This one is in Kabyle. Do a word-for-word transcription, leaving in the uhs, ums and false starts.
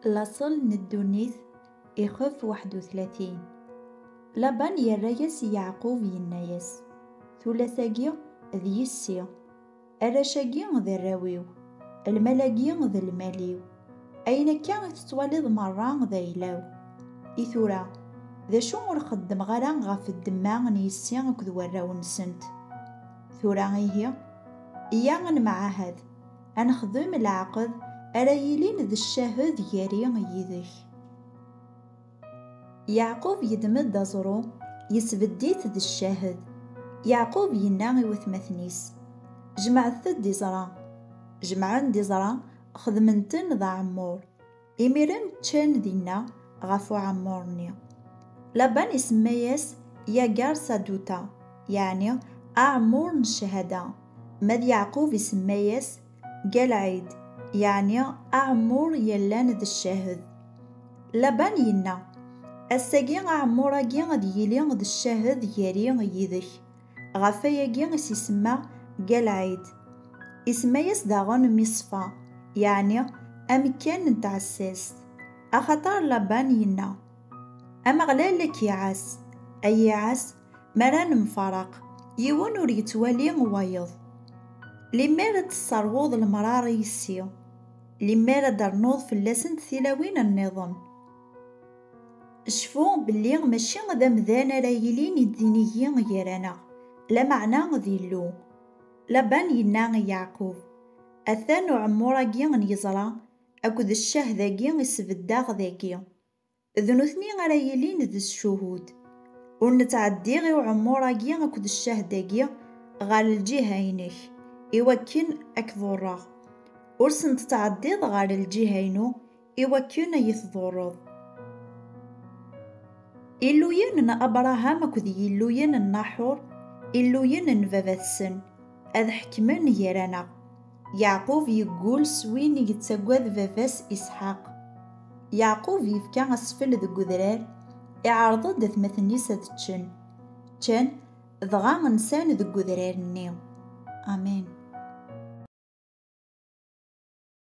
Laṣel n ddunit, ixef waḥed u tlatin. Laban yerra-yas i Yeɛqub, yenna-yas: Tullas-agi d yessi, arrac-agi d arraw-iw, lmal-agi d lmal-iw, ayen akka i tettwaliḍ merra d ayla-w. I tura, d acu ur xeddmeɣ ara ɣef ddemma n yessi akked warraw-nsent? Tura ihi, iyya ad nemɛahad, ad nexdem leɛqed ara yilin d ccahed gar-i yid-k. Yeɛqub yeddem-d aẓru, yesbedd-it d ccahed. Yeɛqub yenna i watmaten-is: Jemɛet-d iẓra. Jemɛen-d iẓra, xedmen-ten d aɛemmur. Imiren ččan dinna ɣef uɛemmur-nni. Laban isemma-yas Yagar Saduta, yeɛni aɛemmur n cchada. Ma d Yeɛqub isemma-yas Galɛid, yeɛni aɛemmur yellan d ccahed. Laban yenna: Ass-agi aɛemmur-agi ad yili d ccahed gar-i yid-k. Ɣef wayagi i s-isemma Galɛid. Isemma-yas daɣen Miṣfa, yeɛni amekkan n tɛessast. Axaṭer Laban yenna: Ameɣlal ad k-iɛass, ay iɛass, mi ara nemfaraq, yiwen ur yettwali wayeḍ. Limmer ad tesserwuḍ lemrar i yessi, limmer ad d-ternuḍ fell-asent tilawin nniḍen. Cfu belli mačči d amdan ara yilin d inigi gar-aneɣ, lameɛna d Illu. Laban yenna i Yeɛqub: Atan uɛemmur-agi n yeẓra akked ccahed-agi i sbeddeɣ dagi. D nutni ara yilin d ccuhud. Ur nettɛeddi i uɛemmur-agi akked ccahed-agi ɣer lǧiha-inek, iwakken ad k-ḍurreɣ. Ur sent-ttɛeddiḍ ɣer lǧiha-inu, iwakken ad yi-tḍurreḍ. Illuyen n Abṛaham akked yilluyen n Naḥuṛ, illuyen n baba-tsen, ad ḥekmen gar-aneɣ. Yeɛqub yeggul s win i yettagad baba-s Isḥaq. Yeɛqub yefka asfel deg udrar, iɛreḍ-d atmaten-is ad ččen. Ččan, dɣa nsan deg udrar-nni. Amen.